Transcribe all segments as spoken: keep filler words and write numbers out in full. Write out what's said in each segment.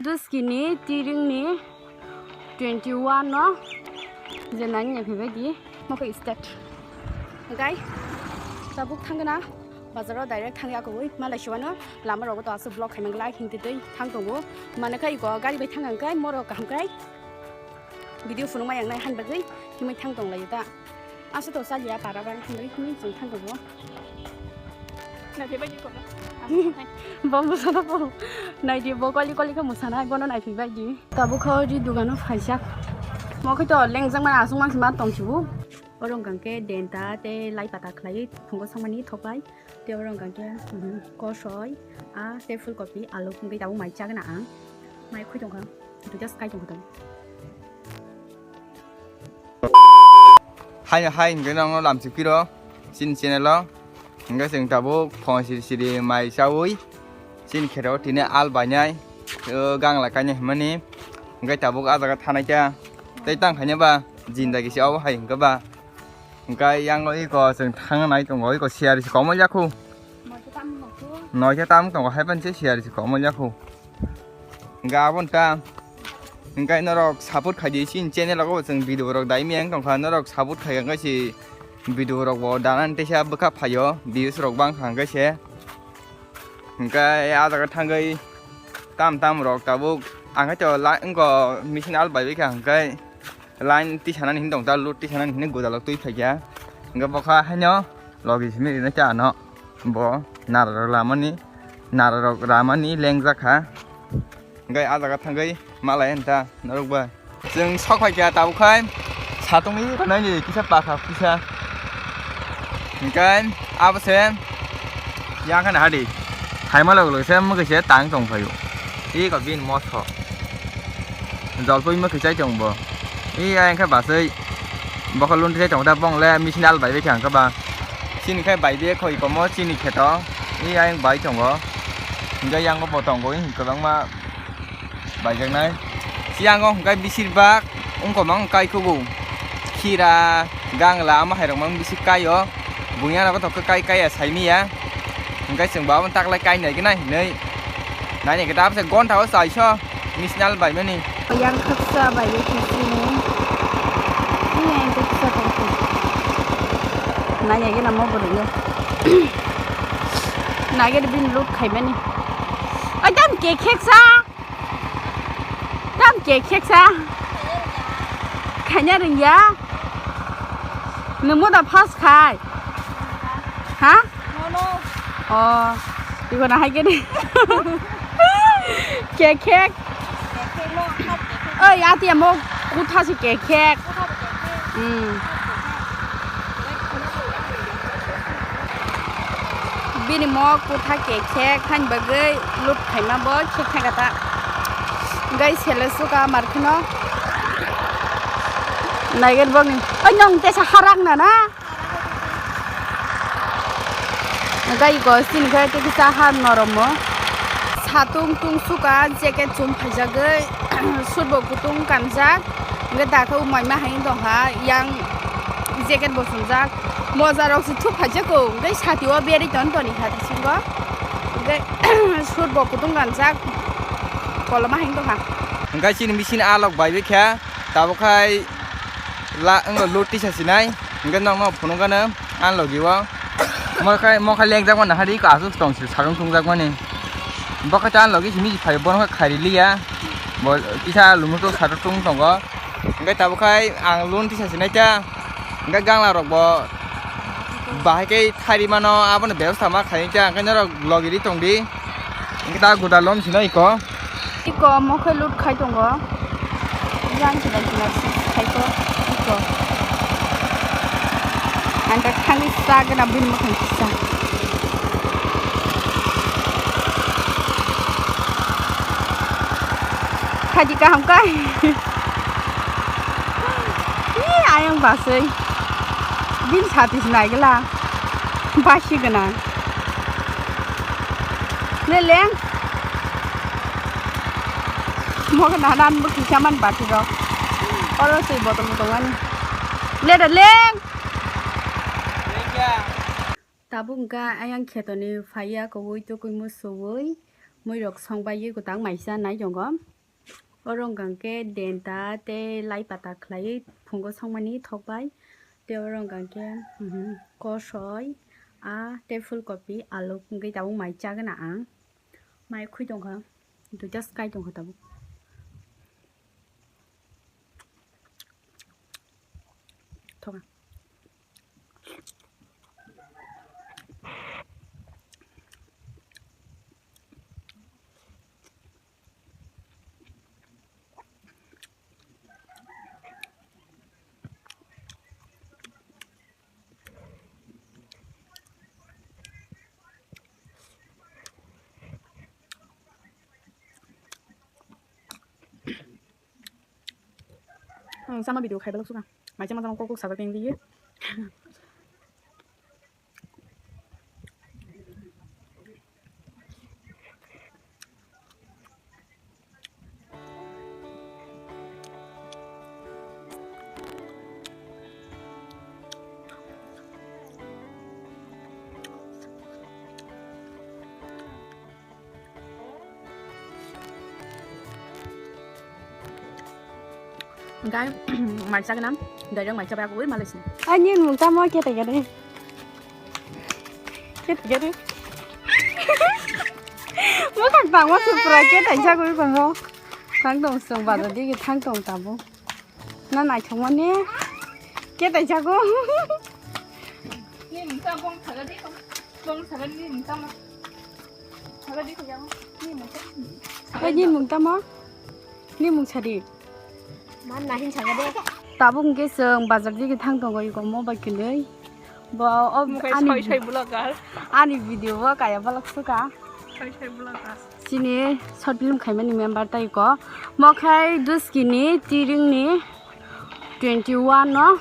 Duski ni tiring ni twenty one no je nani ya phaibai di mokhe start. Gai tabuk thangna bazar o direct thangya koi malai siwano lama rogo to asu vlog khaimang lai hingte tei thang tongo. Mane khai go gari bai thang ang kai moro kaham kai video phunuk mai ang nai han bagwi himai thang tong lai ta. Asa to saliya para bai hwnwi hwnwi chwng thang tongo. Naithe bai di kono. Bo musana bo. Naidi bo koli koli khe musana bono naithe bai di. Tabuk kho ri dugano phaijak. Mo khe to lengjak mani aswk mangsi ma tong sibu. Oro wngkha khe denta tei lai pata khlaiwi phungo sangmani thopai. Tei oro wngkha khe, mhm, kosoi, a tei phulkopi, alu hwnkhe tabuk mai chagna ang. Mai khwi tongkha. Duita sky tongkha tabuk. Hai, hai, hingke nang no lamchi piro, chini channel o. Hingke chwng tabuk phone siri siri mai chaui, chini kheto tini al bainai, o gangla kainai hwnmani. Hingke tabuk ah jaga thanai kha, tei tang khaina ba, jindagi se obo hai hingke ba. Hingke yang o iko chwng thang nai tongo, iko siyari se komo yakhu. Noikhe tam tongo, hai pan se siyari se komo yakhu. Hingke aboni ta, hingke norok support khaidi, chini channel o chwng video rok dai miyang tongkha, norok support khai hingke se video rok bo danan teisa bwkha phaio, views rok bangkha hingke se. Hingke ah jaga thangwi tam tam rok tabuk ang khe to la wngko machine al bai kha hingke line tisanani hin tong ta, load tisanani hin godalok twi phaikha. Hingke bokha haino logi simi rina cha no. Bo nararok lamani, nararok ramani lengjak kha. Hingke ah jaga thangwi malai hwn ta norok bai. Chwng sok phaikha tabuk khai satungni rwkanaini kisa pakha kisa. Hingke abo se yang khe nahadi. Phaima logolog se mwkhwi se tang tong phaio. Iko bini moso. Jolpui mwkhwi chai tong bo. I ayang khe basui. Bokol lun chai tong da bong le machine al bai bai khe ang khe ba. Chini khe bai be khoi komo chini kheto. I ayang bai tongo. Hingke yang bo tongo kwbangma. Baijaknai. Siyango hwnkhe bisir bak wngkoma wng kai kugo. Khira, gangla, ama hairokma wng bisi kaio. Buya no bothok khe kai kaiya saimiya. Hwnkhe chwng bo abono taklai kai naignai hinwi. Nainai khe tabse gonta o chaiso. Machine al baimani. Yang khaksa bai khe sini. Ini yang khaksa tongkha. Nainai gena mo bwrwino. Naiger bin look khaimani. Oi, tam ke kheksa. Tam ke kheksa. Khaina rwngya. Nungmo da first khai. Ha? No, no. Oh, iko na hai kene. Ke khek. Ke khek no, hap ke khek. Oi, ati amo kutha si ke khek. Kutha si ke khek. Hmm. Bini mo kutha ke khek khain bagwi lut khaima bo khek thang kata. Gai sele suka mar kheno. Naiger bogni. Oi nong tesa harak na na. Gai go sini khai te kisa har norom mo. Satung tung suka jacket chum phaijagwi. Surbo kutung kanjak, hingke dakhe umai ma hai tongkha, yang jacket bo chumjak, moja rok se thuk phaijak ko, hingke sati o berwi ton toni kha bisingo, hingke surbo kutung kanjak, koloma hai tongkha. Hingke chini machine alok bai bai kha, tabuk khai la wngkha load tisa sinai, hingke nokno phunukgano. Ang logi o. Mo khai, mo khai lengjak mani hari ko aswk tong si sakang tungjakmani. Bo khe ta ang logi simi phai bono khai khairi liya. Bo kisa lumu to sato tung tongo. Hingke tabuk khai ang lun tisa sinai ta. Hingke gangla rok bo bahai khe thari mano abono bebostha ma khai ta. Hingke norok logi ri tong di. Hingke ta guda lom sino iko. Iko omo khe lut khai tongo. Jang chwla chwla khai ko iko. Ang ta khani sa gana bini mokhang kisa. Khaji kaham kai. Ih, ayang basui. Bini sati sinai gela. Basi gana. Leleng. Moga nanan bo kisa man bati rok. Oro twi botol bo tongani. Le da leng. Tabuk hwnkha ayang khetoni phaiya kowui tukui musuwui. Mui rok song bai ye kwtang maisa nai tongo. Oro wngkha khe denta tei lai pata khlaiwi phungo songmani thokbai. Tei oro wngkha khe, mhm, kosoi, a tei phulkopi, aluk wngwi tabuk mai chagwna ang. Mai khwi tongkha, duita swkai tongkha tabuk. Thokha. Ang sama video khai balok suka. Mai sama sama kok kok sabar peng liye. Hingke mai chagwnang, direct mai chabai agoi malai sini. Ani mung tamo kete gari. Kete gari. Mo kak tangmo supra kete chagoi komo. Thang tong song bado digi thang tong tabo. Na naithokmani kete chago. Ni mung tamo bong thaga di ko. Bong thaga ni mung tamo. Thaga di ko yang. Ni mung tamo. Oi ni mung tamo. Ni mung sadi. Man nahin saga de. Tabuk hingke chwng bazar digi thang tongo iko mo bai kwlwi. Bo o Mokhe ani soi soi vlogger. Ani video o kaya balak suka. Soi soi vlogger. Chini short film khaimani member tai iko. Mo khai Duski ni Tiring ni twenty one no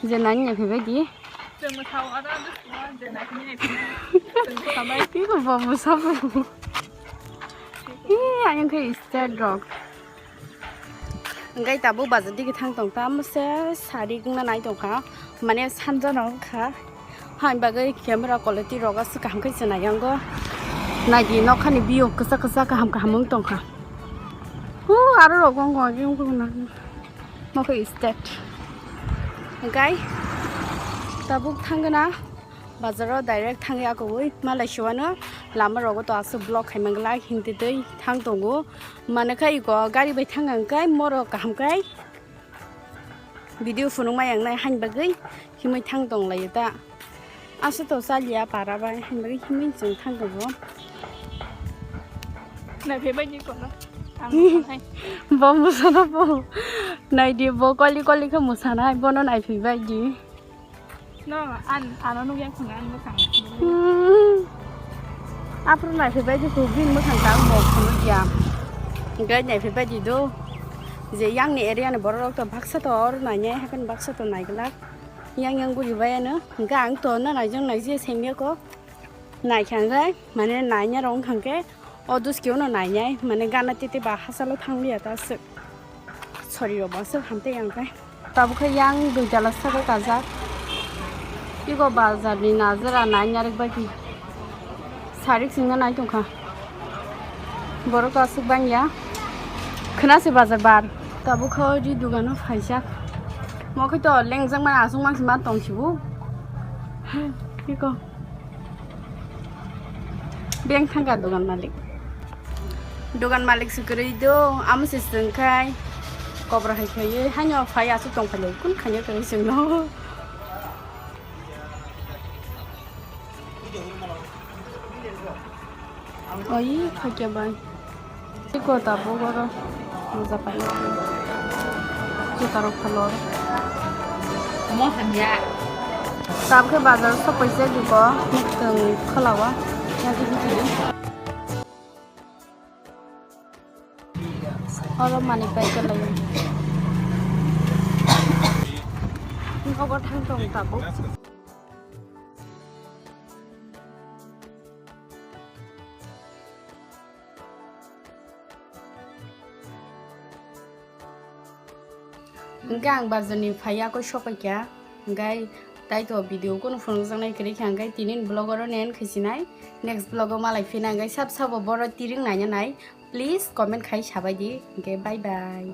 je nani phaibai di. Chwng mwthao aro Duski no je nani phaibai. Chwng mwthao bai. Iko bo mwsa bo. Hi, ayang khe state rok. Hingke tabuk bazar digi thang tong ta, mose sari gungna nai tong kha, mane sanja no wng kha. Hain bagwi camera quality rok aswk kaham khe se nai yango. Nai di nokha ni view kwchak kwchak kaham kaham wng tong kha. Hu, aro rok wng wng wng wng na. Mo khe state. Hingke tabuk thang gana. Bazaro direct thangwi akogwi malai siwano lama rogo to aswk block khai manglak hindi twi thang tongo. Mane khai iko gari bai thang ang kai moro kaham kai video phunuk mai ang nai hain bagwi himwi thang tong laio ta. Aswk to chaliya para bai hain bagwi himwi chwng thang tongo. Nai phai bai ni kono. Ang bo musana bo. Nai di bo koli koli khe musanai bono nai phai bai di. No, an, ano nugya khuna, an bwkhang. Hmm. Aphuru naiphai bai di, kubin bwkhang ta mo khunu ya. Gai naiphai bai di do. Je yang ni area ni borok rok to baksa to or nai nai, hakan baksa to nai glak. Yang yang guri bai ano. Ga ang to na nai jong nai je semya ko. Nai khan gai, mane nai nya rong khang ke. O Duski o no nainai, mane gana tete ba hachalo thangliya ta aswk. Sori rok bo aswk hamtwi ang khe. Tabuk khe yang dui tala saka kajak. Iko bazar ni najera nai narik bai di. Sarik singna nai tongkha. Borok aswk bangya. Khna se bazar bar. Tabuk khe di dugano phaijak. Mo khe to lengjak mani aswk mangsi ma tong sibu. Iko. Beng thangka dogan malik. Dogan malik se kwrwi do, amo se chwng khai. Kobra hai khaiwi, haino phai aswk tong phai lai, kun khaina kwrwi chwngno. Oi, khakya bai. Tiko tabuk oro moja painani jutarok phalor. Mo hamya. Tabuk khe bazar sok paisa diko muktwng kholao. Oro manwi pai kwlaio. Nogo thang tong tabuk. Hingke ang bazarni phaiya koi sopaikha, hingke tei to video kunu phunukjaknai kwrwi kha, hingke tini ni vlog oro ni end khaisinai, next vlog o malai phina, hingke sab sabo boro tiring naina nai. Please comment khai sabai di. Hwnkhe bye bye.